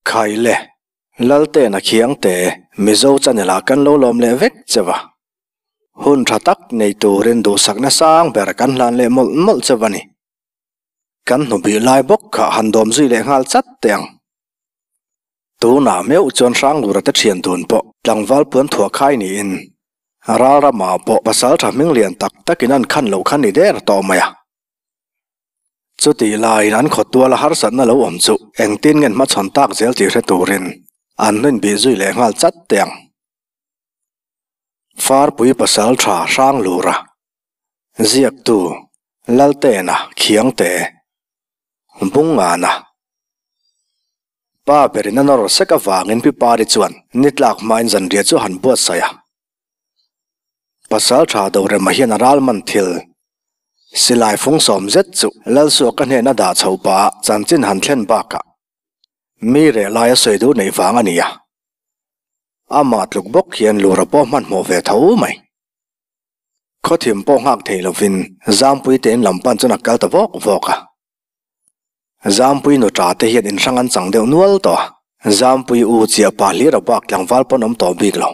Khai le, Laltena Khiangte, Mizo channel ah kan lo lawm leh vek che va. Hun tha tak nei turin duhsakna sang ber kan hlan leh mawlh mawlh che va ni. Kan hnubih lai bawk kha han dawm zui leh nghal chat teh ang. Tunah meuh chuan Hranglura te thian dun pawh tlangval puan thuah khai niin ral ramah pawh pasal tha hming lian tak takin an khan loh kha ni der tawh mai a. Chutih laiin an khawtuala harsatna lo awm chu engtin nge hmachhawn tak zel tih hre turin an hnuin bih zui leh nghal chat teh ang. Farpui pasal tha Hranglura Ziaktu Laltena Khiangte Bungngana Pa berin a nawr sek avangin Pi Pari chuan ni tlak hmain zanriah chu a han buatsaih a. Pasal tha Dorema hian a ral man thil silai fung sawm zet chu Lalsuaka hnena dah chho pah chanchin han thlen bakah mi reh laia sawi duh neih vang a ni a. Amah tluk bawk hian lura pawh hmanhmawh ve tho mai. Khawthim pawh nghak thei lovin Zampui te in lam pan chuan a kal ta vawk vawk a. Zampui nu tha te hian inhrang an chang deuh nual tawh a, Zampui u chiah pa hlir a bak tlangval pawn awm tawh bik lo.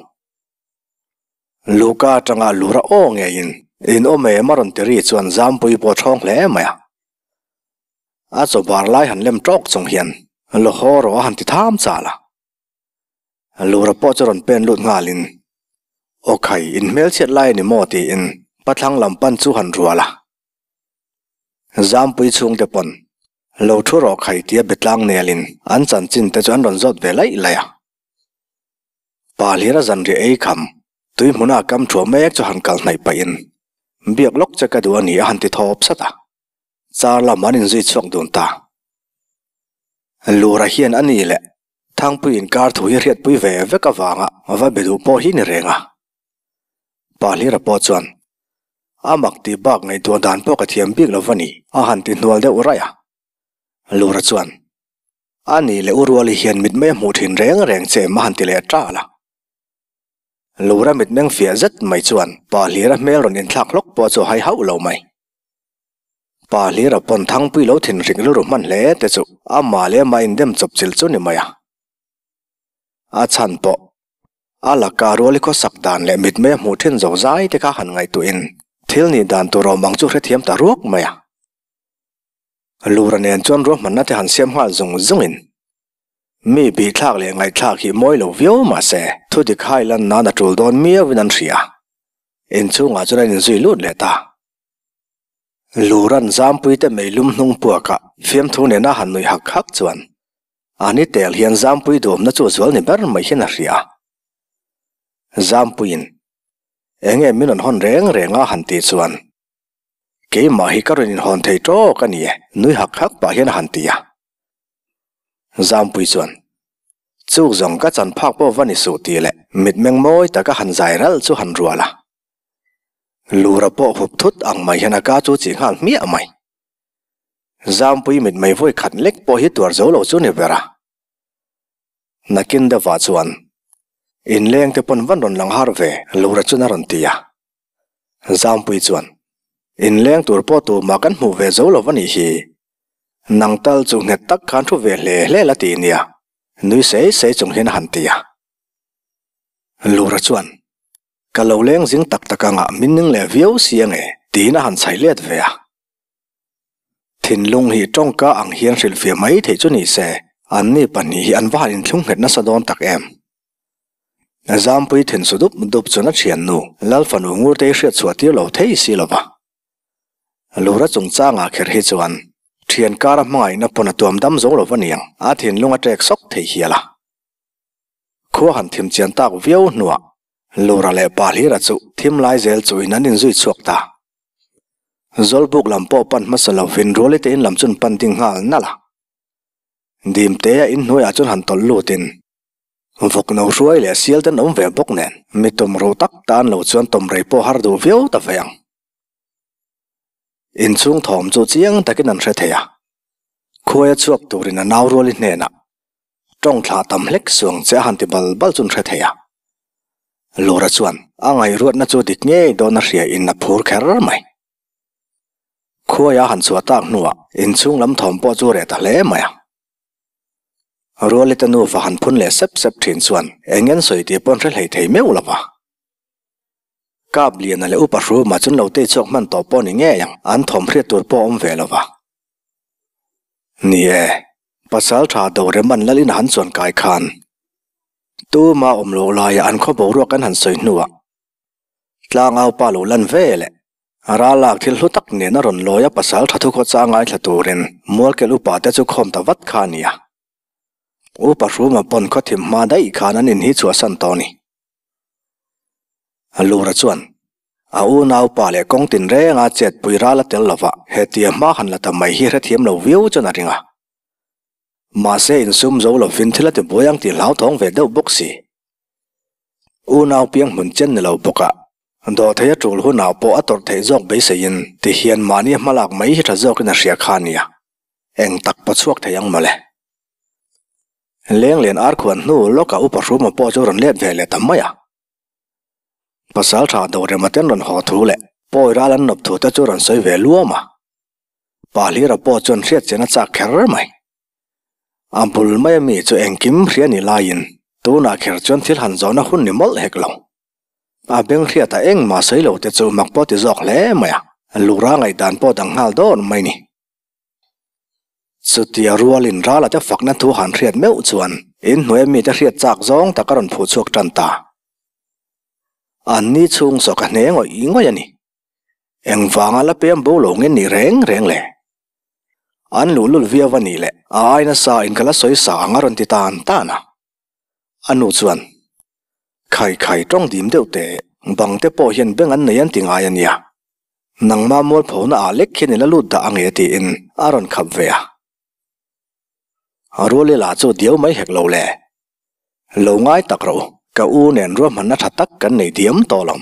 Luka atanga lura aw ngeiin in awm em a rawn ti ri chuan Zampui pawh a thawng hle mai a. A chaw bar lai han lem tawk chung hian Lawhaw rawh a han ti tham chal a. Lura pawh chu rawn pen lut nghalin, Aw khai, in hmelchhiat lai a ni maw? tiin pathlang lam pan chu han rual a. Zampui chhungte pawn, Lo thu rawh khai tia betlang nelin an chanchin te chu an rawn zawt ve laih laih a. Pa hlira zanriah ei kham, tui hmuna kam thuah mek chu han kal hnaih pahin, Biak lawk che ka duh a ni a han ti thawp sat a. Char lam an inzui chhuak dun ta. Lura hian a ni leh Thangpui inkar thu hi hriatpui ve vek avanga va be duh pawh hi ni reng a. Pa Hlira pawh chuan, A mak tih bak ngaihtuah dan pawh ka thiam bik lo va ni, a han ti hnual deuh raih a. Lura chuan, A ni leh u Ruali hian mitmei a hmuh thin reng reng che em a han ti leh tal a. Lura mitmeng fiah zet mai chuan Pa Hlira hmel rawn inthlak hlawk pawh chu a hai hauh lo mai. Pa Hlira pawn Thangpui lo thinhrik rilru hman hle te chu amah leh amah indem chawp chilh chu ni mai a. A chhan pawh a laka ruali khawsak dan leh mitmei a hmuh thin zo zai te kha han ngaihtuahin thil nih dan tur awm ang chu hrethiam ta ruak mai a. Lura nen chuan ruahmanna te han siam nghal zung zungin mi bihthlak leh ngaihthlak hi mawi lo viau mah se thudik hai lan nan a tul dawn miauin an hria. Inchhungah chuan an inzui lut leh ta. Luran Zampuite meilum hnung puakah fiamthu nena han nuih hak hak chuan a ni tel hian Zampui duhawmna chu a zual ni ber mai hian a hria. Zampuiin, Enge min rawn hawn reng reng a han tih chuan, Keimah hi ka rawn inhawn thei tawk a ni e, nui hak hak pah hian a han ti a. Zampui chuan, Chuk zawng ka chan phak pawh va ni suh tih leh mitmeng mawi taka han zai ralh chu han rual a. Lura pawh hup thut ang mai hian a ka chu chih nghal hmiah mai. Zampui mitmei vawi khat lek pawh hi tuar zo lo chu ni ber a. Nakin deuhah chuan inleng te pawn van rawn lang har ve Lura chuan a rawn ti a. Zampui chuan inleng tur pawh tumah kan hmuh ve zo lo va nih hi. Nang tal chu nghet tak khan thu ve hle hle la ti nia nui sei sei chung hian a han ti a. Lura chuan Ka lo leng zing tak tak anga min ning leh viau si ange tiin a han chhaih let ve a. Thinlung hi tawngka ang hian hrilhfiah mai theih chu ni se, anni pahnih hi an va han inthlung nghet nasa dawn tak em. Zampui thin su dup dup chuan a thiannu Lalfanu Ngurtei hriat chhuah tir lo thei si lo va. Lura chungchangah kher hi chuan thian kara hmangaihna pawn a tuam dam zo lo va niang, a thinlung a ṭek sawk thei hial a. Khua han thim chian tak viau hnuah Lura leh Pa Hlira chu thim lai zel chuhin an inzui chhuak ta. Zawlbuk lam pawh pan hmasa lovin Ruali te in lam chuan pan ding nghal nalh a. Dimtea inhnuaiah chuan han tawlh lutin vawk no hruai leh sial ten awm ve bawk nen mi tum ru tak tan lo chuan tawm rei pawh har duh viau ta ve ang. Inchhung thawm chu chiang takin an hre thei a. Khuaia chhuak turin a nau Ruali hnenah Tawng thlah tam hlek suang che a han ti bal bal chun hre thei a. Lura chuan a ngaihruatna chu dik ngei dawn a hria in a phur kher mai. Khuaia han chhuah tak hnuah inchhung lam thawm pawh chu reh ta hle mai a. Rualite nufa han phun leh sep sep thin chuan eng en sawi tih pawh an hre hlei thei meuh lo va. Kap Liana leh Upa Hruma chuan lo tei chhuak hman tawh pawh ni ngei ang, an thawm hriat tur pawh a awm ve lo va. Ni e, pasal tha Doreman Lalin a han chuan kai khan tuma awm loh laia an khaw boruak an han sawi hnuah tlangau pa lo lan ve leh ral lak thil hlu tak nen a rawn lawi a pasal tha thu khaw chang ngaithla turin Mualkel upa te chu khawm ta vat kha a nia. Upa Hruma pawn khaw thim hma daih khan an in hi chhuahsan tawh a ni. Lura chuan a unaupa leh kawng tinrenga chetpui ral a tel lova hetia hma han la ta mai hi hrethiam lo viau chuan a ring a. Mahse insum zo lovin thil a ti buai ang tih hlauthawng ve deuh bawk si. Unau piang hmun chen ni lo bawk a, dawhthei a tul hunah pawh a tawrh theih zawk beiseiin ti hian mahni a hmalak mai hi tha zawkin a hria kha a nia. Eng tak pawh chhuak thei ang mawle. Lenglen ar khuan hnu lawkah Upa Hruma pawh chu rawn let ve leh ta mai a. Pasal tha Dorema ten rawn haw thu leh pawi ral an nawp thu te chu rawn sawi ve luam a. Pa Hlira pawh chuan hriat chian a chak kher mai. A bul mai ami chu engkim hria ni laiin tunah kher chuan thil han zawhna hun ni mawlh hek lo. A beng hriatah engmah sawi lo te chu mak pawh ti zawk hle mai a, lura ngaihdan pawh dang nghal dawn mai ni. Chutia rualin rala te fakna thu han hriat meuh chuan inhnuai mite hriat chak zawng tak a rawn phuh chhuak tan ta. Anni chhung saw ka hne ngawih ngawih a ni. Engvanga la pem bo lo nge ni reng reng le? An luhlul viau a nih leh a ai nasa in ka la sawi sa ang a rawn ti tan tan a. A nu chuan, Khai khai tawng dim deuh teh, bang te pawh hian beng an nei an ti ngai a nia. Nangma mualphona ah lek khian i la lut dah ang e tiin a rawn khap ve a. Ruali lah chu diau mai hek lo le. Lo ngai tak rawh u, ka u nen ruahmanna tha tak kan nei diam tawh lo.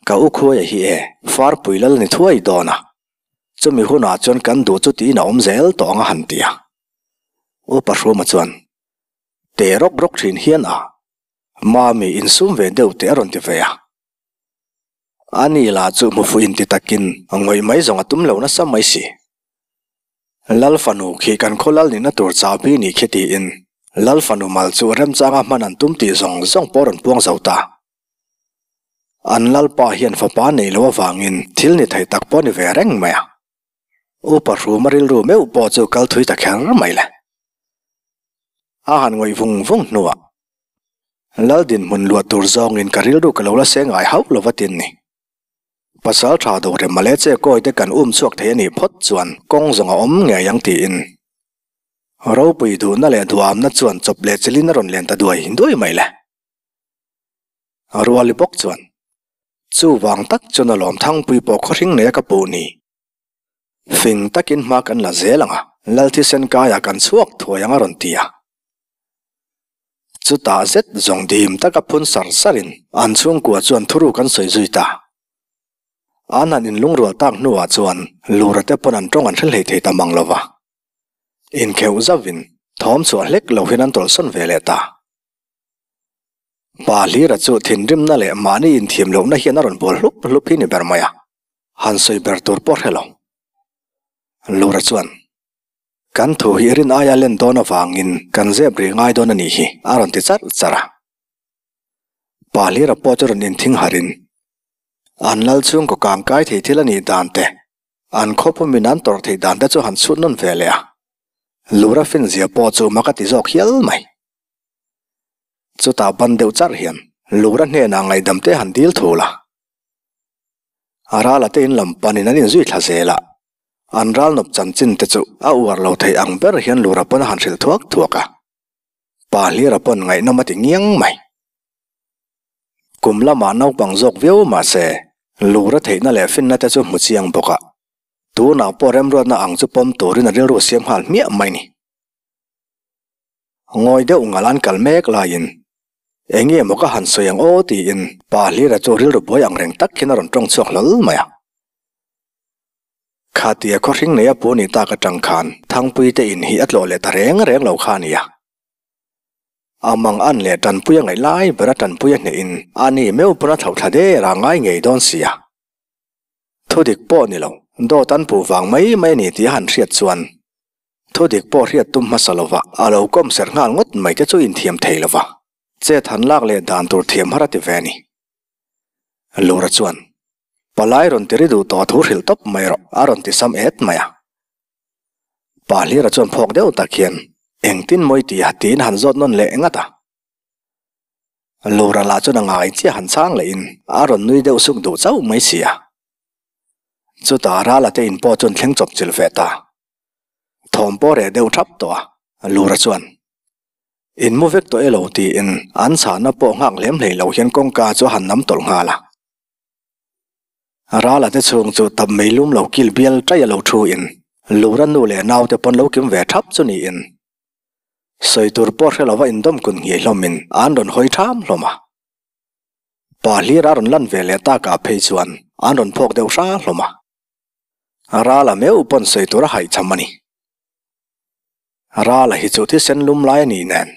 Ka u khuaia hi e, farpui lal ni thuai dawn a. Chumi hunah chuan kan duh chu tiin a awm zel tawh ang a han ti a. Upa Hruma chuan, Te rawk rawk thin hian a, Mami insum ve deuh teh a rawn ti ve a. Ani lah chu hmu fuh inti takin ngawih mai zawng a tum lo nasa mai si. Lal fanu khi kan khaw lal nihna tur chahbi nih khi tiin Lal fanu mal chu remchanga hman an tum tih zawng zawng pawh rawn puang zo ta. An lalpa hian fapa nei lo avangin thil ni thei tak pawh ni ve reng mai a. Upa Hruma rilru meuh pawh chu kal thui ta kher mai le. A han ngawih vung vung hnuah Lal dinhmun luah tur zawngin ka rilru ka lo la se ngai hauh lo va tin ni. Pasal tha do rem male che kawi te kan um chhuak thei a nih phawt chuan kawng zawng a awm ngei ang tiin. Ropui duhna leh duamna chuan chawp leh chilin a rawn len ta duai duai mai le. Ruali bawk chuan, Chuvang tak chuan alawm Thangpui pawh khawhring nei a ka puh ni. Fing takin hma kan la zel ang a, Lal thisen kaiah kan chhuak thuai ang a rawn ti a. Chutah zet zawng dim taka phun sar sarin an chhungkua chuan thuruk an sawi zui ta. An han inlungrual tak hnuah chuan Lura te pawn an tawng an hre hlei thei ta mang lo va. Inkheuh zauhin thawm chhuah hlek lo hian an tawlhsawn ve leh ta. Pa Hlira chu thinrimna leh mahni inthiam lohna hian a rawn bual hlup hlup hi ni ber mai a, han sawi ber tur pawh hre lo. Lura chuan. Kan thu hi rin aia len dawn avangin kan zep rih ngai dawn a nih hi, a rawn ti charh charh a. Pa Hlira pawh chu rawn inthing harin, an lal chhungkaw kang kai thei thil a nih dan te, an khawpumin an tawrh theih dan te chu han chhut nawn ve leh a. Lura finzia pawh chu mak a ti zawk hial mai. Chutah ban deuh charh hian Lura hnenah ngaihdam te han dil thul a. A rala te in lam panin an inzui thla zel a, an ral nawp chanchin te chu a uar lo thei ang ber hian Lura pawn a han hrilh thuak thuak a. Pa Hlira pawn ngaihnawm a ti ngiang mai. Kum lamah naupang zawk viau mah se, Lura theihna leh finna te chu hmu chiang bawk a, tunah pawh remruatna ang chu pawm turin a rilru siam nghal hmiah mai ni. Ngawi deuh ngal an kal mek laiin, Eng nge maw ka han sawi ang aw tiin Pa Hlira chu rilru buai ang reng tak hian a rawn tawng chhuak hlawl mai a. Khatia khawhring nei a pu ni tak atang khan Thangpui te in hi a tlawh leh ta reng reng lo kha a nia. A mang an leh Tanpuia ngaih lai ber a Tanpuia hnehin a ni meuh pawn a thlauh thla der a ngai ngei dawn sia. Thudik pawh ni lo, dawt an puh vang mai mai a ni tih a han hriat chuan. Thudik pawh hriat tum hmasa lova a lo kawm serh nghal ngawt mai te chu inthiam thei lova chet han lak leh dan tur thiam har a ti ve a ni. Lura chuan, Palai rawn ti ri duh tawh thu hrilh tawp mai rawh a rawn ti sam et mai a. Pa Hlira chuan phawk deuh tak hian, Engtin mawi tih a tiin han zawt nawn leh ngat a. Lura lah chuan a ngai chiah han chhang lehin a rawn nui deuh suk duh chauh mai si a. Chutah Rala te in pawh chuan thleng chawp chilh ve ta. Thawm pawh reh deuh thap tawh a, Lura chuan, In mu vek tawh elo tiin an chhahna pawh nghak lem hlei lo hian kawngka chu a han nam tawlh nghal a. Rala te chhung chu tap mei lum lo kil bial ṭaih a lo thu in Lura nu leh naute pawn lo kim ve thap chu niin sawi tur pawh hre lova indawm kun nghei hlawmin an rawn hawi ṭham hlawm a. Pa hlir a rawn lan ve leh takah phei chuan an rawn phawk deuh hra hlawm a. Rala meuh pawn sawi tur a haihchham a ni. Rala hi chu thisen lum lai a nih nen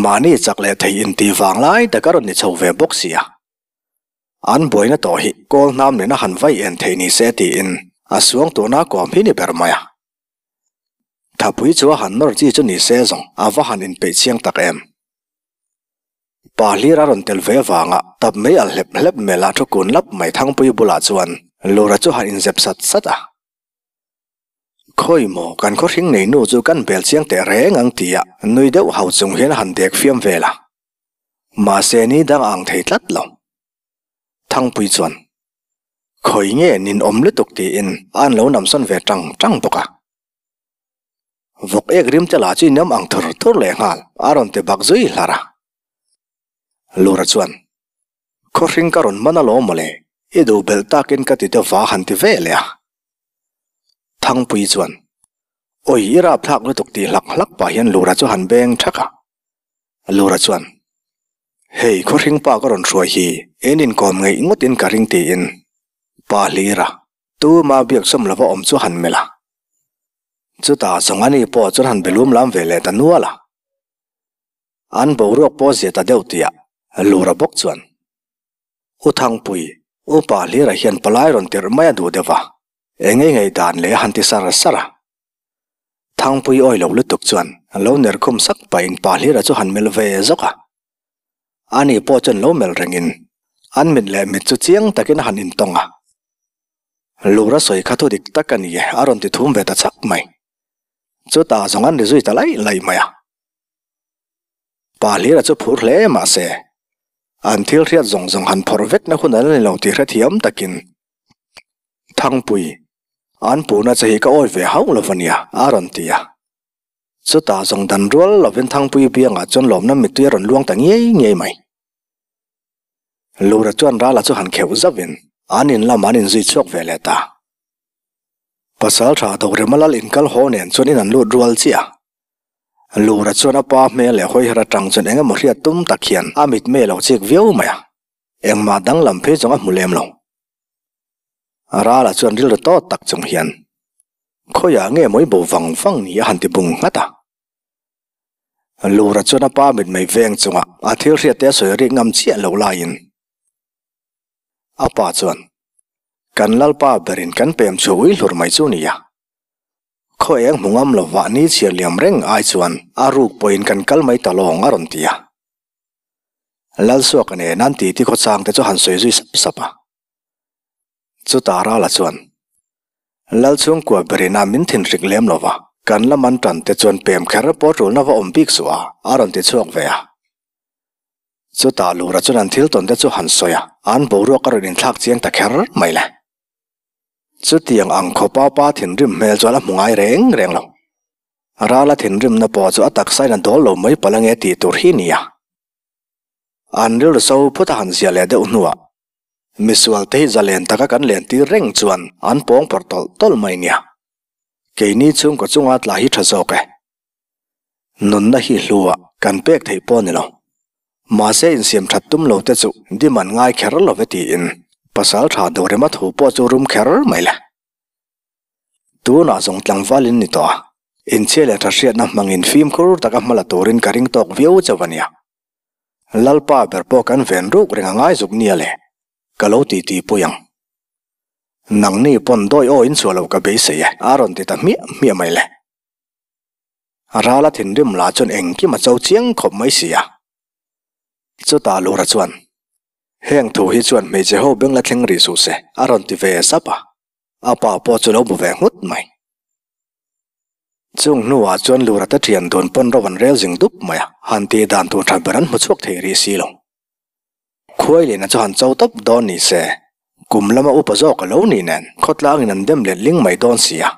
mahni chak leh thei intih vang lai tak a rawn ni chho ve bawk si a. An buaina tawh hi kawl hnam nena han vai en thei ni se tiin a suang turna kawm hi ni ber mai a. Thapui chu a han nawr chi chu ni se zawng a va han inpeih chiang tak em. Pa hlir a rawn tel ve avanga tap mai al hlep hlep mela thu kun lap mai Thangpui bulah chuan Lura chu han inzep sat sat a. Khawi maw kan khaw hring nei nu chu kan bel chiang teh reng ang tia nui deuh hau chung hian a han dek fiam vel a. Mahse ni dang a ang thei tlat lo. Thangpui chuan Khawi nge nin awm lutuk tiin an lo namsawn ve tang tang bawk a. Vawk ek rim te lah chu inawm ang thur thur leh nghal a rawn ti bak zui hlar a. Lura chuan, Khaw hring ka rawn man alawm mawle, i duh belh takin ka ti deuh va han ti ve leh a. Thangpui chuan, Awi i rapthlak lutuk tih hlak hlak pah hian Lura chu han beng thak a. Lura chuan, Hei khaw hring pa ka rawn hruai hi en inkawm ngeih ngawtin ka ring tiin Pa Hlira tuma biaksawm lova awm chu han melh a. Chutah zawng ani pawh chuan han be lum lam ve leh ta nual a. An boruak pawh zia ta deuh tih ah Lura bawk chuan, U Thangpui, upa Hlira hian palai rawn tirh mai a duh deuh va, eng ei ngei dan leh a han ti sar sar a. Thangpui awi lo lutuk chuan lo ner khum sak pahin pa Hlira chu han melh ve zawk a. Ani pawh chuan lo melh rengin an mit leh mit chu chiang takin a han intawng a. Lura sawi kha thu dik tak a ni e, a rawn ti thum ve ta chak mai. Chutah zawng an ri zui ta laih laih mai a. Pa Hlira chu phur hle mah se, an thil hriat zawng zawng han phawrh vekna hun an la ni lo tih hrethiam takin Thangpui, an puhna che hi ka awi ve hauh lo va nia, a rawn ti a. Chutah zawng dan rual lovin Thangpui biangah chuan lawmna mittui a rawn luang ta ngei ngei mai. Lura chuan Rala chu han kheuh zauhin an in lamah an inzui chhuak ve leh ta. Pasalṭha Dorema lal inkal haw nen chuan in an lut rual chiah a. Lura chuan a pa hmel leh hawiher aṭang chuan eng emaw hriat tum tak hian a mitmei a lo chik viau mai a, engmah danglam phei zawng a hmu lem lo. Rala chuan rilru tawt tak chung hian, Khawiah nge mawi bo vang vang ni a han ti bung nghat a. Lura chuan a pa mitmei veng chunga a thil hriat te a sawi rik ngam chiah loh laiin a pa chuan, Kan Lalpa berin kan pem chhuah ui hlur mai chu nia. Khaw eng hmu ngam lo vah ni chhiar liam reng ai chuan a ruk pawhin kan kal mai ta lawng a rawn ti a. Lalsuaka nen an titi khawchang te chu han sawi zui sap sap a. Chutah Rala chuan, Lalchhungkua berina min thinhrik lem lo va, kan la man tan te chuan pem kher pawh tulna va awm bik suh a, a rawn ti chhuak ve a. Chutah Lura chuan an thil tawn te chu han sawi a, an boruak a rawn inthlak chiang ta kher mai le. Chutiang ang khawpa pa thinrim hmel chuan a hmu ngai reng reng lo. Rala thinrimna pawh chu a taksain a dawl lo mai palh ange tih tur hi nia. An rilru so phut a han ziah leh deuh hnuah Misual te hi zalen taka kan len tir reng chuan an pawng pawrh tawlh tawlh mai nia. Keini chhungkaw chunga tla hi tha zawk e. Nunna hi hlua kan pek theih pawh ni lo. Mahse insiam that tum lo te chu dim an ngai kher lo ve tiin pasal tha Dorema thu pawh chu rum kher mai le. Tunah zawng tlangval in ni tawh a, inchhia leh tha hriatna hmangin fimkhur taka hma la turin ka ring tawk viau chauh a nia. Lalpa ber pawh kan ven ruk reng a ngai zuk nia le, ka lo ti ti pui ang. Nangni pawn dawi aw in chhuah loh ka beisei e, a rawn ti ta hmiah hmiah mai le. Rala thinrim lah chuan engkim a cho chiang khawp mai si a. Chutah Lura chuan, Heng thu hi chuan hmeichhe ho beng la thleng rih suh se, a rawn ti ve sap a. A pa pawh chu lo bu ve nghut mai. Chung hnuah chuan Lura te thian dun pawn ro an rel zing dup mai a, han tih dan tur tha ber an hmu chhuak thei rih si lo. Khuailena chu han cho tawp dawn ni se, kum lama upa zawk a lo nih nen khawtlangin an dem let ling mai dawn si a.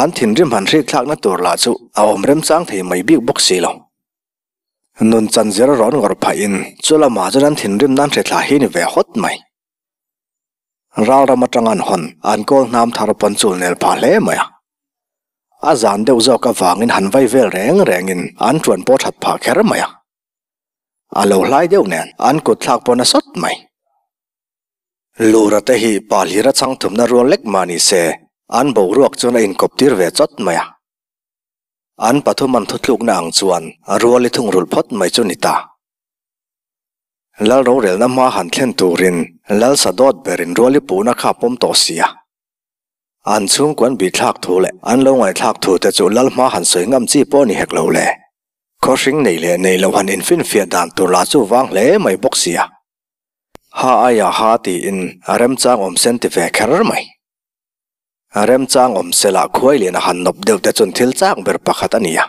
An thinrim han hrik thlakna tur lah chu a awm remchang thei mai bik bawk si lo. Nun chan zir rawn ngawrh phahin chu lamah chuan an thinrim nan hre thla hi ni ve hawt mai. Ral ram atang an hawn an kawl hnam thar pawn chul nel phah hle mai a. A zan deuh zawk avangin han vai vel reng rengin an tuan pawh that phah kher mai a. A lo hlai deuh nen an kut thlak pawn a sawt mai. Lura te hi pa hlira chhang thumna rual lek mah ni se an boruak chuan a inkawp tir ve chawt mai a. An pathum an thutlukna ang chuan a rual i thungrulh phawt mai chu ni ta. Lal rorelna hma han thlen turin Lal Sadawt berin rual i puhna kha a pawm tawh si a. An chhungkuan bihthlak thu leh an lo ngaihthlak thu te chu Lal hma han sawi ngam chi pawh ni hek lo le. Khawhring nei leh nei lo han infinfiah dan tur lah chu vang hle mai bawk si a. Ha aia ha tiin a remchang awm sen ti ve kher mai. A remchang awm sela khuai lian a han nawp deuh te chuan thil chak ber pakhat a ni a.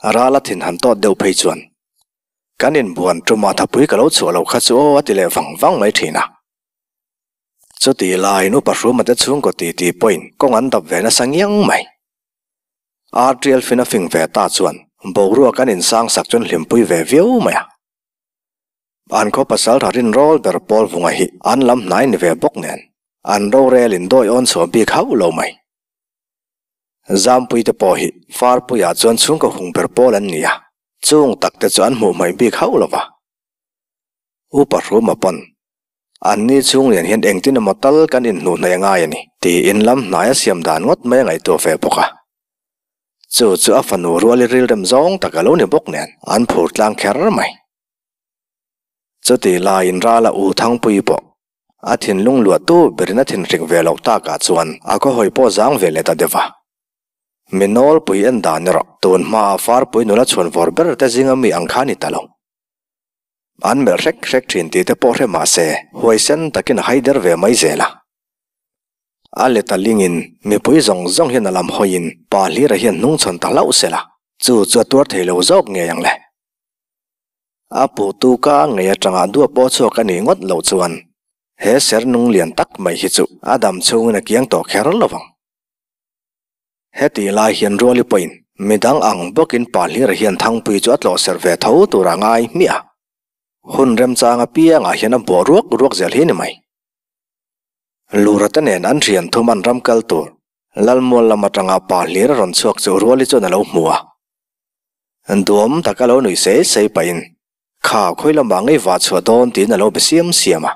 A ral a thin han tawt deuh phei chuan, Kan inbuan ṭuma thapui ka lo chhuah lo kha chu aw a ti leh vang vang mai ṭhin a. Chutih laiin upa Hruma te chhungkaw titi pawhin kawng an dap ve nasa ngiang mai. Ar ṭial fin a fing ve ta chuan boruak an insang sak chuan hlimpui ve viau mai a. An khaw pasal tha rinrawl ber Paul Vunga hi an lam hnai ni ve bawk nen an rorel in dawi awn chhuah bik hauh lo mai. Zampui te pawh hi Farpuiah chuan chhungkaw hung ber pawl an ni a, chung tak te chu an hmuh hmaih bik hauh lo va. Upa Hruma pawn, Anni chhung lian hian engtin emaw tal kan inhnuh hnaih a ngai a ni, tiin lam hnai a siam dan ngawt mai a ngaihtuah ve bawk a. Chu chu a fanu ruali rilrem zawng tak a lo ni bawk nen an phur tlang kher mai. Chutih laiin Rala U Thangpui pawh a thinlung luahtu berin a thinhrik ve loh takah chuan a khawhawi pawh zang ve leh ta deuh a. Mi nawlpui en dan erawh tun hmaah Farpui nula chhuan vawr ber te zinga mi ang kha a ni ta lo. An melh hrek hrek thin tih te pawh hre mah se huaisen takin a haider ve mai zel a. A let a lingin mipui zawng zawng hian a lam hawiin pa hlira hian hnungchhawn ta hlauh se la, chu chu a tuar thei lo zawk ngei ang le. A puhtu ka ngei atanga duap pawh chhuak a nih ngawt loh chuan he ser nung lian tak mai hi chu a dam chhungin a kiang tawh kher lo vang. Hetih lai hian Ruali pawhin midang ang bawkin pa hlira hian Thangpui chu a tlawh serh ve tho tur a ngai hmiah a. Hun remchang apiangah hian a buah ruak ruak zel hi ni mai. Lura te nen an thian thum an ram kal tur Lalmual lam atanga pa hlir a rawn chhuak chu Ruali chuan a lo hmu a. Duam tak a lo nuih sei sei pahin, Kha, khawi lamah ngei vah chhuah dawn tiin a lo be siam siam a.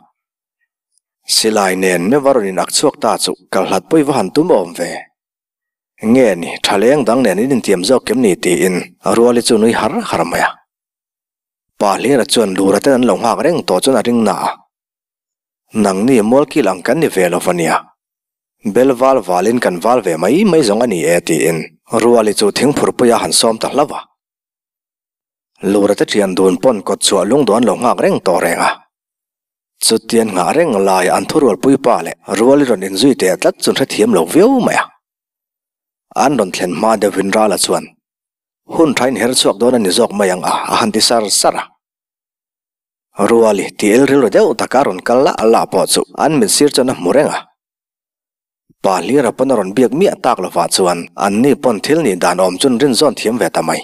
Silai nen meuh a rawn in ak chhuak ta chu kal hlat pawi va han tum awm ve. Nge ni, tha leng dang nen in intiam zawk kem ni tiin Ruali chu nui har har mai a. Pa Hlira chuan Lura ten an lo nghak reng tawh chuan a ring na a. Nangni mualkil ang kan ni ve lo va nia. Bel val valin kan val ve mai mai zawng a ni e tiin Ruali chu thingphurpuia han sawm ta hlauh a. Lura te thian dun pawn kawt chhuah lungduan lo nghak reng tawh reng a. Chutian nghah reng laia an thurualpui pa leh Ruali rawn inzui teh tlat chu hrethiam lo viau mai a. An rawn thlen hma deuhin Rala chuan, Hun thain her chhuak dawn a ni zawk mai ang a, a han ti sar sar a. Ruali tih el rilru deuh taka rawn kal lah lah pawh chu an mit sir chuan a hmu reng a. Pa Hlira pawn a rawn biak miah tak lovah chuan anni pawn thil nih dan awm chuan rinzawn thiam ve ta mai.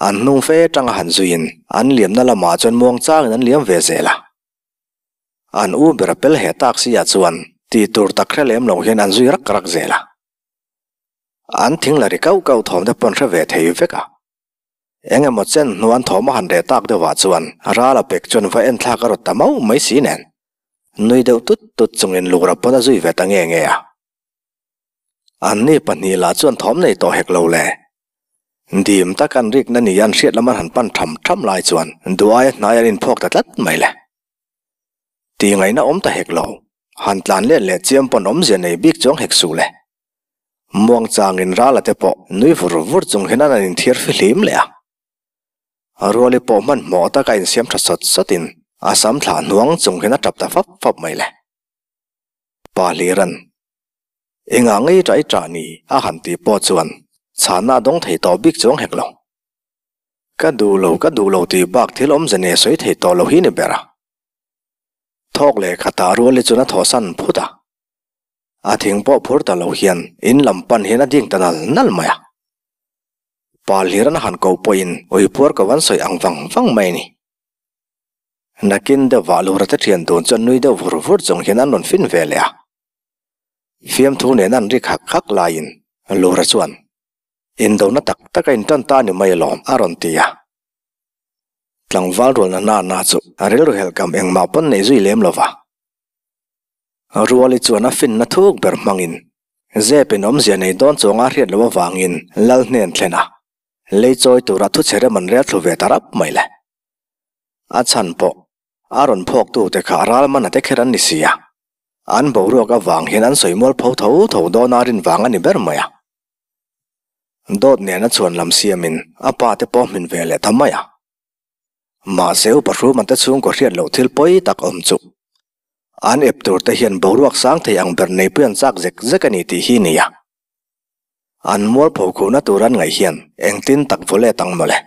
An hnung fe tanga han zuiin an liamna lamah chuan muang changin an liam ve zel a. An u ber a pel he tak si ah chuan tih tur tak hre lem lo hian an zui rak rak zel a. An thing la ri kauh kauh thawm te pawn hre ve thei vek a. Eng emaw chen hnuan thawm a han reh tak deuhah chuan ral a pek chuan va enthlak a rawt ta mauh mai si nen. Nui deuh tut tut chungin Lura pawn a zui ve ta nge nge a. Anni pahnih lah chuan thawm nei tawh hek lo le. Dim tak an rikna ni an hriat lam an han pan tham tham lai chuan duaia hnai an inphawk ta tlat mai le. Tih ngaihna awm ta hek lo. Han tlan let leh chiam pawn awmzia nei bik chuang hek suh le. Muangchangin Rala te pawh nui vur vur chung hian an inthiar fihlim leh a. Ruali pawh hmanhmawh taka insiam tha sawt sawtin a sam thlah hnuang chung hian a tap ta fap fap mai le. Pa Hliran, Engah ngei ṭah i ṭah ni? a han tih pawh chuan chhanna a dawng thei tawh bik chuang hek lo. Ka duh lo, ka duh lo tih bak thil awmze nei sawi thei tawh lo hi ni ber a. Thawk leh khatah Ruali chuan a thawhsan phut a. A thing pawh phur ta lo hian in lam pan hian a ding ta nal nal mai a. Pa hlir an han ko pawhin uipuar ko an sawi ang vang vang mai a ni. Nakin deuhvah Lura te thian dun chuan nui deuh vur vur chung hian an rawn fin ve leh a. Fiamthu nen an rik hak hak laiin Lura chuan, Indona tak tak a intan ta ni mai alawm a rawn ti a. Tlangval rualna nana chu a rilru helhkam engmah pawn nei zui lem lo va. Ruali chuan a finna thuk ber hmangin zepin awmzia nei dawn chuanga hriat loh avangin lal hnen thlen a, lei chawi tura thu che rem an rel thlu ve ta rap mai le. A chhan pawh a rawn phawktute kha ralmana te kher an ni si a, an boruak avang hian an sawi mual pho tho tho dawn a rin vang a ni ber mai a. Dawt nena chhuan lam siamin a pa te pawh hmin ve leh ta mai a. Mahse upa Hruman te chhungkaw hriat loh thil pawi tak awm chu an ep tur te hian boruak sang thei ang ber neipui an chak zek zek a ni tih hi nia. An mualpho khuhna tur an ngaih hian engtin tak vaw let ang mawle.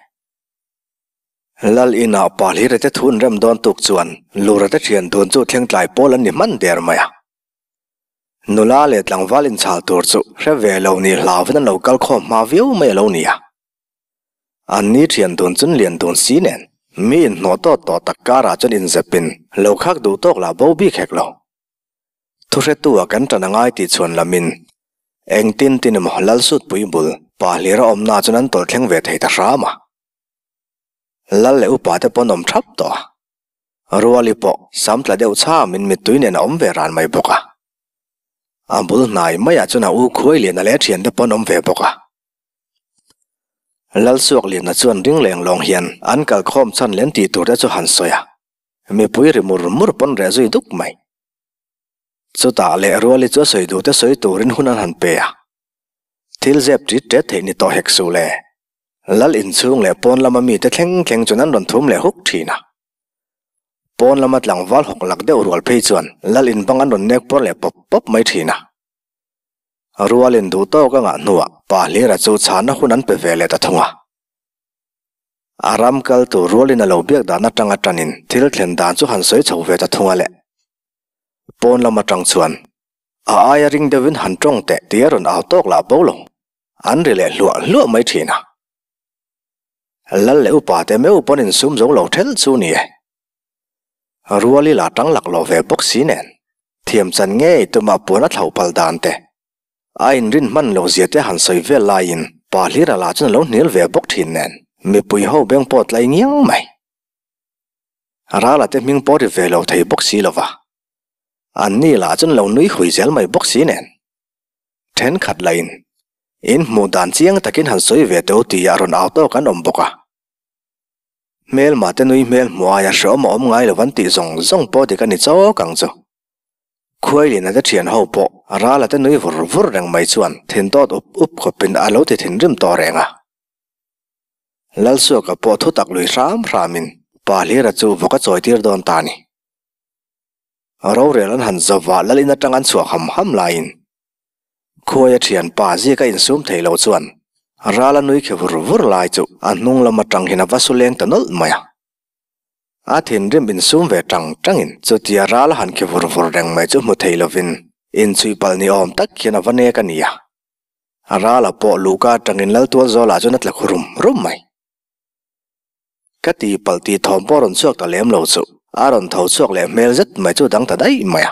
Lal inah pa Hlira te thu an rem dawn tuk chuan Lura te thian dun chu thleng tlai pawl an ni hman der mai a. Nula leh tlangval inchhal tur chu hre ve lo nih hlauvin an lo kal khawm hma viau mai a lo ni a. An ni thian dun chun lian dun si nen, mi inhnawh tawt tawh tak karah chuan inzepin lo khak duh tawk lah bo bik hek lo. Thuhretu a kan tan a ngai tih chhuan lamin engtin tin emaw Lalsutpui bul pa hlira awmna chuan an tawlh thleng ve thei ta hram a. Lal leh upa te pawn awm thap tawh a. Ruali pawh sam tla deuh chhamin mittui nen a awm ve ran mai bawk a. A bul hnai maiah chuan a u khuai lian a leh thian te pawn awm ve bawk a. Lalsuakliana chuan ring leng lawng hian an kalkhawm chhan len tih tur te chu han sawi a, mipui ri mur mur pawn reh zui duk mai. Chutah leh Ruali chu a sawi duh te sawi turin hun an han pe a, thil zep ṭit ṭet theih ni tawh hek suh le. Lal inchhung leh pawn lama mite thleng thleng chuan an rawn thum leh huk ṭhin a. Pawn lama tlangval hawk lak deuh rual phei chuan Lal inbang an rawn nek pawr leh pawp pawp mai ṭhin a. Rualin duh tawk a ngah hnuah Pa Hlira chu chhahna hun an pe ve leh ta thung a. A ram kal tur rualin a lo biak dan atanga tanin thil thlen dan chu han sawi chho ve ta thung a le. Pawn lam atang chuan a aia ring deuhin han tawng teh tih a rawn au tawk lah bo lo. An ri leh hluah hluah mai thin a. Lal leh upa te meuh pawn insum zo lo thelh chu ni e. Ruali la tang laklawh ve bawk si nen, thiam chan ngei tumah puan a thlauh palh dan te, a inrin hman loh zia te han sawi vel laiin pa Hlira lah chuan a lo hnial ve bawk thin nen, mipui ho beng pawh tlai ngiang mai. Rala te hming pawh ri ve lo thei bawk si lova, anni lah chuan lo nui hui zel mai bawk si nen, thenkhat lahin in hmuh dan chiang takin han sawi ve teh u tih a rawn au tawk an awm bawk a. Hmelma te nui hmel hmuh aia hreawm a awm ngai lo an tih zawng zawng pawh dik a ni chawk ang chu. Khuailina te thian ho pawh Rala te nui vur vur reng mai chuan thin tawt up up khawpin a lo ti thinrim tawh reng a. Lalsuaka pawh thu tak lui hram hramin Pa Hlira chu vawk a chawitir dawn ta a ni. Rorel an han zawh a Lalin atang an chhuah ham ham laiin Khuaia thianpa zika insum thei lo chuan Rala nui khi vur vur lai chu a hnung lam atang hian a va su leng ta nawlh mai a. A thinrim insum ve tang tangin chutia Rala han khi vur vur reng mai chu hmu thei lovin inchhuih palh ni awm tak hian a va nek a ni a. Rala pawh luhka atangin Laltual Zawlah chuan a tla khu rum rum mai. Ka ti palh tih thawm pawh a rawn chhuak ta lem lo chu a rawn tho chhuak leh hmel zet mai chu dang ta daih mai a.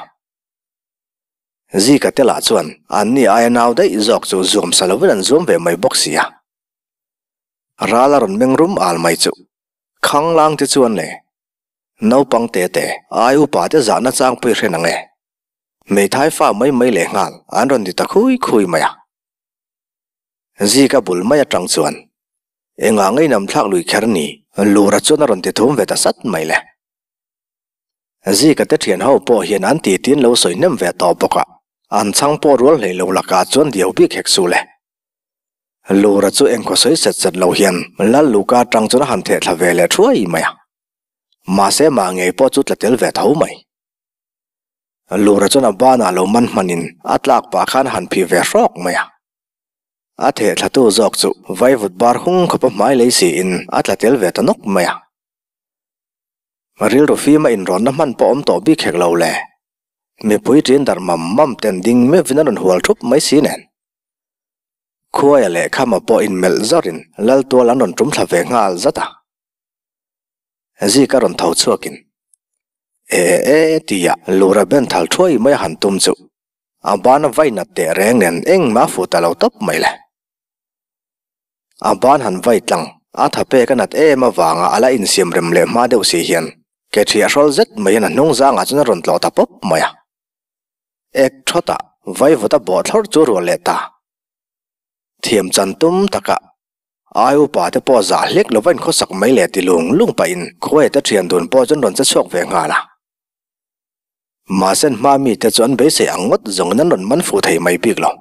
Zika te lah chuan anni aia nau daih zawk chu zuam sa lovin an zuam ve mai bawk si a. Ral a rawn meng rum al mai chu Khanglang te chuan le naupang te te ai upa te zahna changpui hre nang e. Hmeithai fa mai mai leh nghal an rawn ti ta khui khui mai a. Zika bul mai atang chuan engah ngei nam thlak lui kher ni Lura chuan a rawn ti thum ve ta sat mai le. Zika te thian ho pawh hian an ti tin lo sawi hnem ve tawh bawk a. An chhang pawh rual hlei lo lakah chuan diau bik hek suh le. Lura chu engkhaw sawi set set lo hian Lal Luka atang chuan a han theh thla ve leh thuai mai a. Mahse mah ngei pawh chu tla tel ve tho mai. Lura chuan a banah lo man hmanin a tlak pah khan a han phih ve hrawk mai a. A theh thlatu zawk chu vaivut bar hung khawpa hmai lei siin a tla tel ve ta nawk mai a. Rilru fima inrawnna hman pawh awm tawh bik hek lo le. Mipui ṭin darh mam mam ten ding meuhvin a rawn hual ṭhup mai si nen. Khuaia leh Khama pawh inmelh zawrin Laltual an rawn ṭum thla ve nghal zat a. Zika rawn tho chhuakin, E e tia Lura ben thal ṭhuai mai a han tum chu a ban a vai nat teh reng nen engmah a fuh ta lo tawp mai le. A ban han vai tlang, a tha pek a nat em avanga a la insiam rem leh hma deuh si hian ke ṭhiah hrawl zet mai hian a hnung zangah chuan a rawn tlawh ta pawp mai a. Ek thawtah vaivut a bawh thlawr chu rual leh ta. Thiam chan tum takah ai upa te pawh zah hlek lova inkhawsak mai leh ti lung lung pahin khuaia te ṭhian dun pawh chuan rawn che chhuak ve nghal a. Mahse an hma mite chu an beisei ang ngawt zawngin an rawn man fuh thei mai bik lo.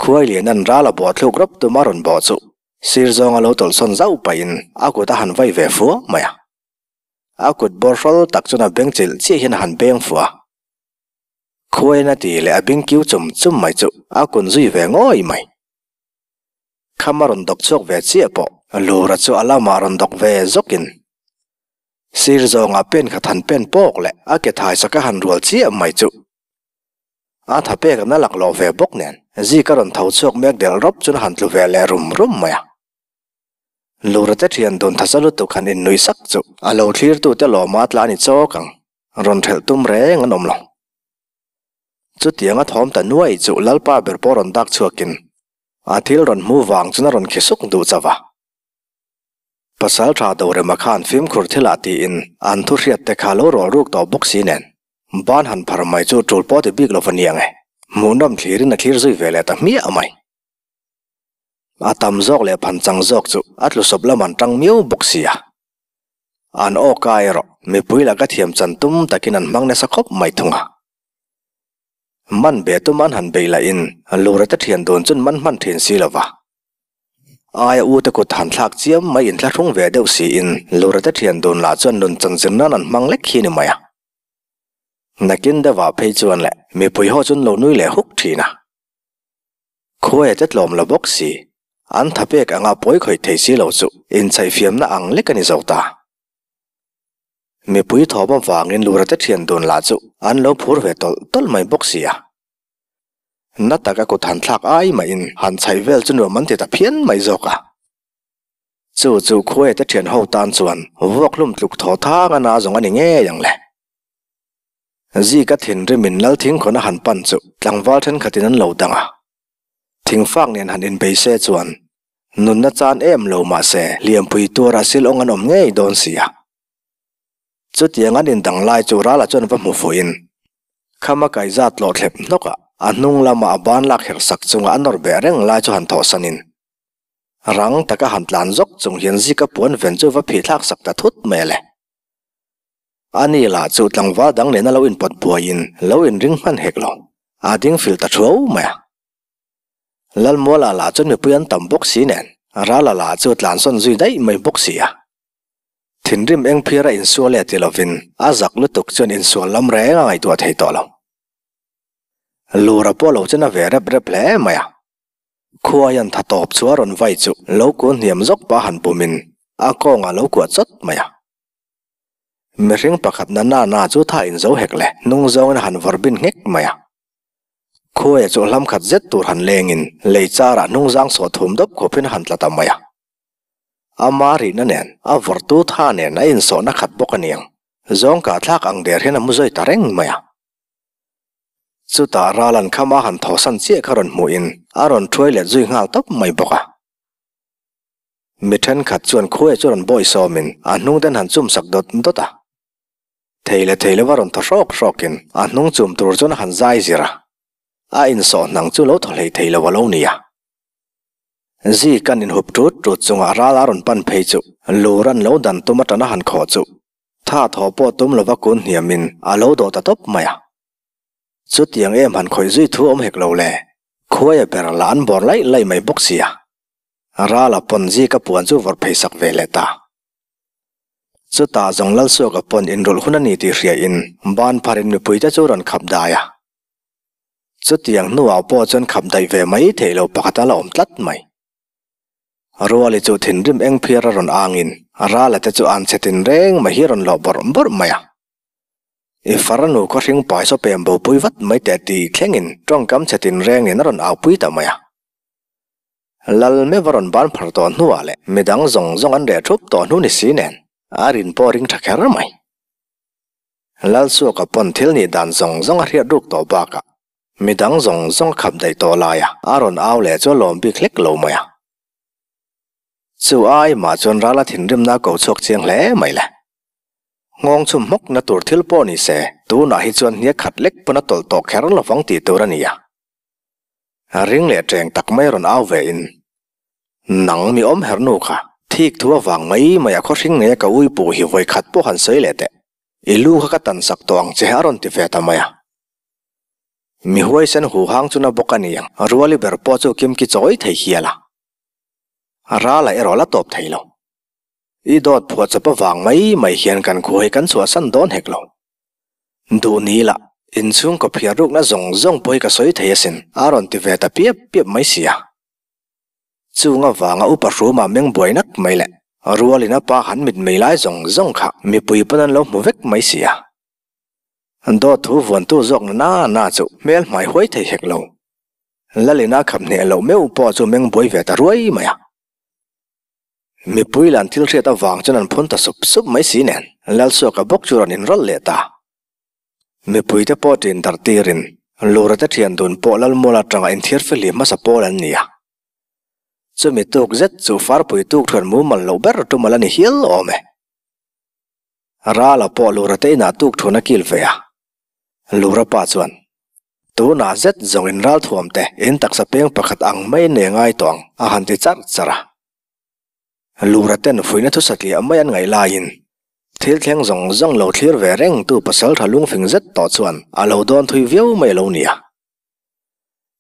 Khuai lian an ral a bawh thluk rawp tum a rawn bawh chu sir zawnga lo tawlhsawn zauh pahin a kut a han vai ve fua mai a. A kut bawr hrawl tak chuan a beng chilh chiah hian a han beng fuh a. Khuaiin a ti leh a beng kiu chum chum mai chu a kun zui ve ngawi mai. Kham a rawn dawk chhuak ve chiah pawh Lura chu a lamah rawn dawk ve zawkin sir zawnga pen khat han pen pawk leh a ke thai sak a han rual chiah mai chu A tha pek an a laklawh ve bawk nen Zika rawn tho chhuak mek del rawp chuan a han tlu ve leh rum rum mai a. Lura te thian dun tha sa lutuk han innuih sak chu a lo thlirtute lawma tla a ni chawk ang, rawn thelh tum reng an awm lo. Chutiang a thawm ta nuai chu Lalpa ber pawh rawn dak chhuakin a thil rawn hmu vang chuan a rawn khi suk duh chauh a. Pasal tha Dorema khan fimkhur thilah tiin an thu hriat te kha lo rawl ruk tawh bawk si nen Ban han phar mai chu tul pawh ti bik lo va niang e. Hmuhnawm thlirin a thlir zui ve leh ta hmiah mai. A tam zawk leh phan chang zawk chu a tlu sawp lam an tang miau bawk si a. An aw ka erawh mipui laka thiam chan tum takin an hmang nasa khawp mai thung a. Man be tum an han bei lahin lura te thian dun chun man hman thin si lo va. Aia u te kut han thlak chiam mai inthlahrung ve deuh siin lura te thian dun lah chuan nun chanzir nan an hmang lek hi ni mai a. Nakin deuhah phei chuan leh mipui ho chuan lo nui leh huk thin a. Khuaia te tlawm lo bawk si, an tha pek anga pawi khawih thei si lo chu inchhaihfiamna ang lek a ni zo ta. Mipui thawm avangin lura te thian dun lah chu an lo phur ve tawlh tawlh mai bawk si a. Na taka kut han thlak ai mahin han chhaih vel chu nuam an ti ta phian mai zawk a. Chu chu khuaia te thian ho tan chuan vuak hlum tluk thaw thang a na zawng a ni ngei ang le. Zika thinrimin Lal Thingkhawn a han pan chu tlangval thenkhatin an lo dang a. Thingfak nen han inbei se chuan nunna chan em lo mah se hliampui tuara sil awng an awm ngei dawn si a. Chutiang an indang lai chu Rala chuan va hmu fuhin khama kaihzat tlawh thlep hnawkah a hnung lama a ban lak herh sak chunga a nawr beh reng lai chu han thawhsanin rang taka han tlan zawk chung hian Zika puan ven chu va phih thlak sak ta thut mai a le. A ni lah chu tlangval dang nena lo inpawt buaiin lo inring hman hek lo, a ding fil ta thuau mai a. Lalmuala lah chuan mipui an tam bawk si nen, Rala lah chu tlansawn zui daih mai bawk si a. Thinrim eng phiara insual e ti lovin a zak lutuk chuan insual lam reng a ngaihtuah thei tawh lo. Lura pawh lo chuan a ve rep rep hle mai a. Khuaian tha tawp chu a rawn vai chu lo kun hniam zawk pah han bumin a kawngah lo kuah chawt mai a. Mihring pakhat na na na chu tha in zo hek le, hnung zawngin a han vawrh bin nghek mai a. Khuaia chu hlam khat zet tur han lengin lei charah hnung zang sawh thum dawp khawpin a han tla ta mai a. Ama rihna nen, a vawrhtu tha nen a insawhna khat bawk a niang, zawng kah thlak ang der hian a mu zawi ta reng mai a. Chutah Ralan khama han thawhsan chiah kha rawn hmuhin a rawn thuai let zui nghal tawp mai bawk a. Mi thenkhat chuan khuaia chu rawn bawi sawmin a hnung ten han chum sak dawt dawt a. Thei leh thei lova rawn thaw hrawk hrawkin a hnung chum tur chuan a han zai zir a. A insawh hnang chu lo thaw hlei thei lo a lo ni a. Zik an inhup tut tut chungah ral a rawn pan phei chu lur an lo dan tum atana han khawh chu tha thaw pawh tum lova kun hniamin a lo dawh ta tawp mai a. Chutiang em han khawih zui thu awm hek lo le, khuaia ber lah an bawr laih laih mai bawk sia. Rala pawn zika puan chu vawrh phei sak ve leh ta. Chutah zawng Lalsuaka pawn inrulh hun a ni tih hria in ban phar in mipui te chu rawn khap dai a. Chutiang hnuah pawh chuan khap daih ve mai theih lo pakhat a la awm tlat mai. Ruali chu thinrim eng phiar a rawn ang in Rala te chu an che tin reng mai hi rawn lawh bawrh bawrh mai a. I farnu khaw hring pai saw pem bo pui vat mai teh tih thleng in tawngkam che tin reng in a rawn au pui ta mai a. Lal meuh a rawn ban phar tawh hnuah leh midang zawng zawng an reh thup tawh hnu ni si nen a rin pawh ring tha kher mai. Lal Suaka pawn thil nih dan zawng zawng a hriat ruk tawh bakah midang zawng zawng a khap daih tawh laia a rawn au leh chu a lawm bik hlek lo mai a. Chu ai mah chuan rala thinrimna a ko chhuak chiang hle mai le. Nghawng chhum hmawkna tur thil pawh ni se tunah hi chuan hniak khat lek pawn a tawlh tawh kher lovang tih tur a ni a. Ring leh teng tak mai rawn au ve in, Nang mi awm her nu kha, thik thu avang mai mai a khaw hring nei a ka ui puh hi vawi khat pawh han sawi leh teh. I lu kha ka tan sak tawh ang che a rawn ti ve ta mai a. Mi huaisen hu hang chu na bawk a ni ang, ruali ber pawh chu kim ki chawi thei hial a. Ral a erawh la tawp thei lo. I dawt phuah chawp avang mai mai hian kan khua hi kan chhuahsan dawn hek lo. Duh ni lah, inchhungkaw phiar rukna zawng zawng pawh hi ka sawi thei asin, a rawn ti ve ta piap piap mai si a. Chung avanga upa hruma meng buai nak mai leh rualin a pa han mit mei lai zawng zawng kha mipui pawn an lo hmu vek mai si a. Dawt thu vuantu zawk na na na chu hmel hmai huai thei hek lo. Lalina khap hneh loh meuh pawh chu meng buai ve ta ruai mai a. Mipui lan thil hriat avang chuan an phun ta sup sup mai si nen, Lalsuaka bawk chu rawn inrawlh leh ta. Mipuite pawh ṭin darh tirin, Lura te ṭhian dun pawh Lalmual aṭanga inthiar fihli hmasa pawl an ni a. Chumi tuk zet chu farpui tuk ṭhuan mumal loh ber tum a la ni hial awm e. Rala pawh Lura te inah tuk ṭhuan a kil ve a. Lura pa chuan, Tunah zet zawng in ralthuam te in taksa peng pakhat ang mai nei ngai tawh ang, a han ti charh charh a. Lura ten fuihna thusatliah mai an ngaih laiin thil thleng zawng zawng lo thlir ve reng tu pasal tha lungfing zet tawh chuan a lo dawn thui viau mai a lo ni a.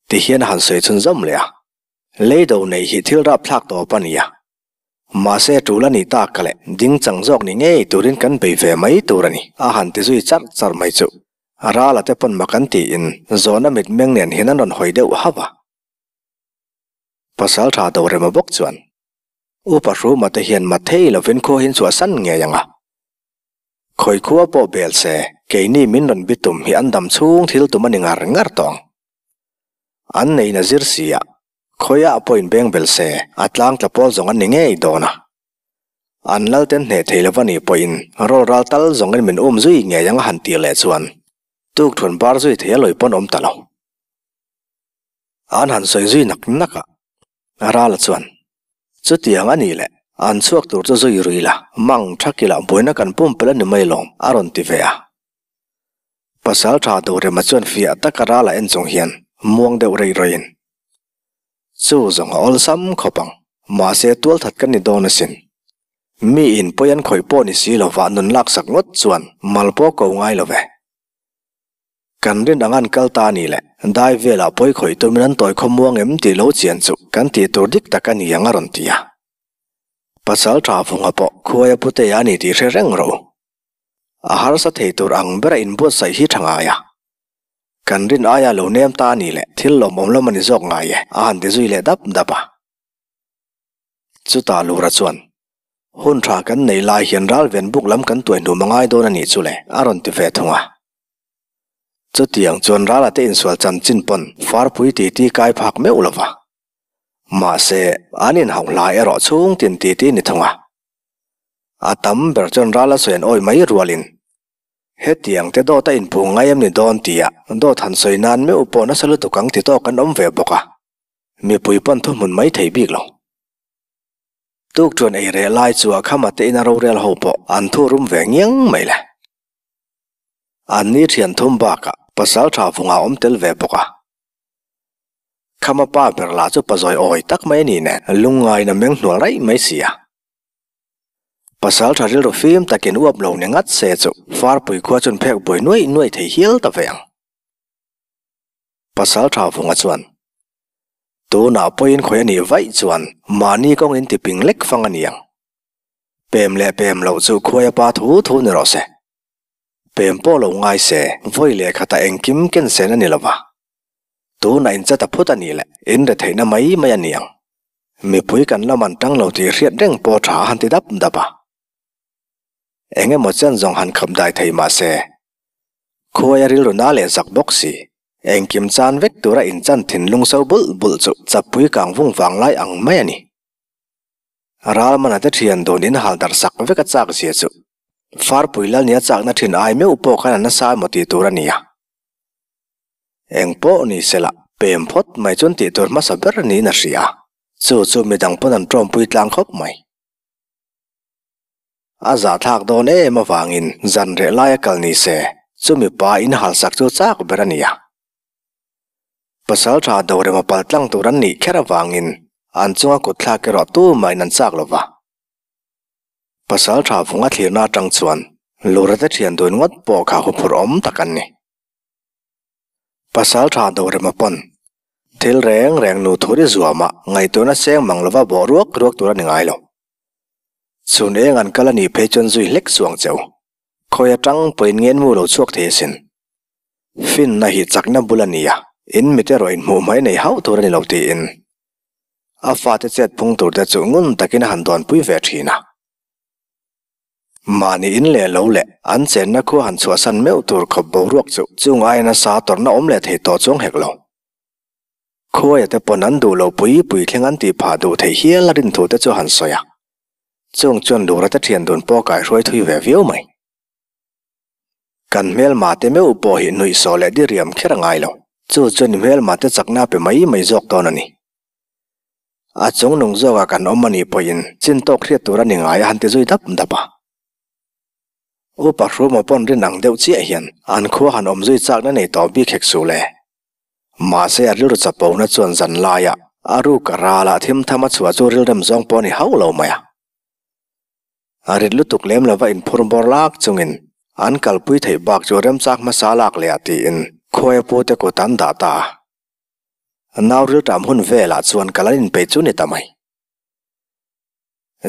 Tihian a han sawi chhunzawm leh a, Leido neih hi thil rapthlak tawp a ni a, mahse tul a nih tak leh ding chang zawk ni ngei turin kan bei ve mai tur a ni, a han ti zui charh charh mai chu. Rala te pawn mak an tiin zawhna mitmeng nen hian an rawn hawi deuh hauh a. Pasal tha do rema bawk chuan Upa Hruma te hian mat thei lovin khua hin chhuahsan ngei ang a. Khawi khua pawh bel se keini min rawn bi tum hi an dam chhung thil tum a ni ngar ngar tawh ang. An neiin a zir si a, khawiah pawh inbeng bel se a tlang tla pawl zawng an ni ngei dawn a. An lalten hneh thei lova nih pawhin rawl ral tal zawngin min um zui ngei ang a han tih leh chuan tukthuan bar zui thei a lawi pawn awm ta lo. An han sawi zui nak nak a, Rala chuan, Chutiang a nih leh, an chhuak tur chu zui rui la, mang thakila buaina kan pumpelh a ni mai lawm, a rawn ti ve a. Pasal tha Dorema chuan fiah taka Rala en chung hian muang deuh rei rawiin, Chu zawng a awlsam khawp ang. Mahse tualthat kan ni dawn asin. Mi in pawi an khawih pawh ni si lova nun laksak ngawt chuan mal pawh ko ngai lo ve. Kan rin ang an kal ta ni le, dai velah pawi khawih tumin an tawi khaw muang em tih lo chian chu kan tih tur dik tak a ni ang a rawn ti a. Pasal tha vunga pawh khuaia putea a ni tih hre reng rawh u. A harsa thei tur ang bera inbuatsaih hi tha ngai a. Kan rin aia lo nem ta a nih leh thil lawmawm lam a ni zawk ngai e, a han ti zui leh dap dap a. Chutah Lura chuan, Hun tha kan neih lai hian ralven buk lam kan tuai hnum a ngai dawn a nih chu le, a rawn ti ve thung a. Chutiang chuan rala te insual chanchin pawn farpui titi kai phak meuh lo va. Mahse, an inhauh hla erawh chhung tin titi ni thung a. A tam ber chuan rala sawi an awi mai rualin Hetiang te dawt a inpung ngai em ni dawn tia dawt han sawi nan meuh pawh nasa lutuk ang ti tawk an awm ve bawk a, mipui pawn thuhmun mai thei bik lo. Tukṭuan ei reh lai chu a khama te ina rorel ho pawh an thu rum ve ngiang mai le. An ni ṭhian thum bakah pasal ṭha vungah awm tel ve bawk a. Khama pa ber lah chu pazawi awi tak mai a ni nen lungngain a meng hnual raih mai si a. Pasal tha rilru fim takin uap lo ni ngat se chu Farpui khua chuan phek buai nuaih nuaih thei hial ta ve ang. Pasalṭha Vunga chuan, Tunah pawhin khawi a nih vaih chuan mahni kawng in tiping lek fang a ni ang. Pem leh pem loh chu khuaia pa thu thu ni rawh se. Pem pawh lo ngai se, vawi leh khatah engkim ken sen a ni lo va. Tunah in chet a phut a nih leh in re theihna mai mai a ni ang. Mipui kan la man tang lo tih hriat reng pawh tha a han ti dap dap a. Eng emaw chen zawng han khap dai thei mah se, khuaia rilru na leh zak bawk si, engkim chan vek tura inchan thinlung so bulh bulh chu chappui kang vung vang lai ang mai a ni. Ralmana te thian dun in hal darh sak vek a chak zia chu Farpui lal nia chakna thin ai meuh pawh khan a nasa emaw tih tur a ni a. Eng pawh ni se la, pem phawt mai chuan tih tur hmasa ber niin a hria. Chu chu midang pawn an tawmpui tlang khawp mai. A zahthlak dawn em avangin zan reh laia kal ni se, chumi pa in halsak chu chak ber a ni a. Pasal tha Dorema pal tlang tur an nih kher avangin an chunga kut thlak erawh tumahin an chak lo va. Pasal tha vunga thlirna atang chuan Lura te thian dun ngawt pawh kha huphurh awm tak an ni. Pasal tha Dorema pawn thil reng reng nu thur i zuama ngaihtuahna seng mang lova bawh ruak ruak tur a ni ngai lo. Chhun eng an kal a nih phei chuan zui hlek suang che u. Khawi atang pawhin ngen mu lo chhuak thei asin. Finna hi chakna bul a ni a, in mit erawh inhmuh hmai nei hauh tur a ni lo tiin a fate chet phung tur te chu ngun takin a han dawnpui ve thin a. Mahni in leh lo leh an chenna khua han chhuahsan meuh tur khawp boruak chu chung aia nasa tawrhna awm leh thei tawh chuang hek lo. Khuaia te pawn an duh lo pui pui thleng an tih phah duh theih hial a rin thu te chu a han sawi a, chung chuan Lura te thian dun pawh kaihruai thui ve viau mai. Kan hmelma te meuh pawh hi nuihsawh leh diriam kher a ngai lo. Chu chuan i hmelma te chakna pe mai mai zawk dawn a ni. A chung nung zawkah kan awm a nih pawhin chin tawk hriat tur a ni ngai a han ti zui dap dap a. Upa Hruma pawn rin ang deuh chiah hian an khua han awm zui chakna nei tawh bik hek suh le. Mahse a rilru chapona chuan zan laiah a ruk a ralah thim tham a chhuah chu rilrem zawng pawh a ni hauh lo mai a. A rit lutuk lem lova inphur bawr lak chungin an kalpui theih bak chu remchak hmasa lak leh ah tiin khuaia pute kut an dah ta a. Nau rilṭam hun velah chuan kal an inpeih chu ni ta mai.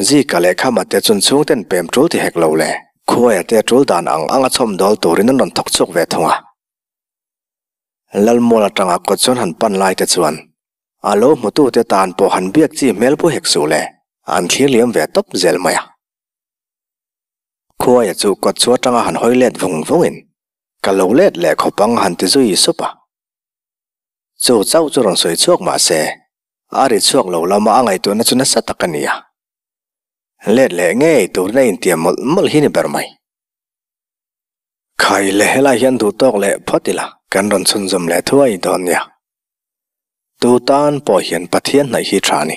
Zika leh Khama te chun chhungten pem ṭul ti hek lo le, khuaia te ṭul dan ang anga chhawm dawl turin an rawn thawk chhuak ve thung a. Lalmual aṭanga kawt chuan han pan lai te chuan A lo hmutute tan pawh han biak chi hmel pu hek suh le, an thlir liam ve tawp zel mai a. Khuaia chu kawt chu atanga han hawi let vung vungin, Ka lo let leh khawp ang han ti zui sup a. Chu chauh chu rawn sawi chhuak mah se, a ri chhuak lo lama a ngaihtuahna chu nasa tak a ni a. Let leh ngei turin a intiam mawlh mawlh hi ni ber mai. Khai le helai hian duh tawk leh phawt ila, kan rawn chhunzawm leh thuai dawn nia. Tu tan pawh hian Pathian hnaih hi tha a ni.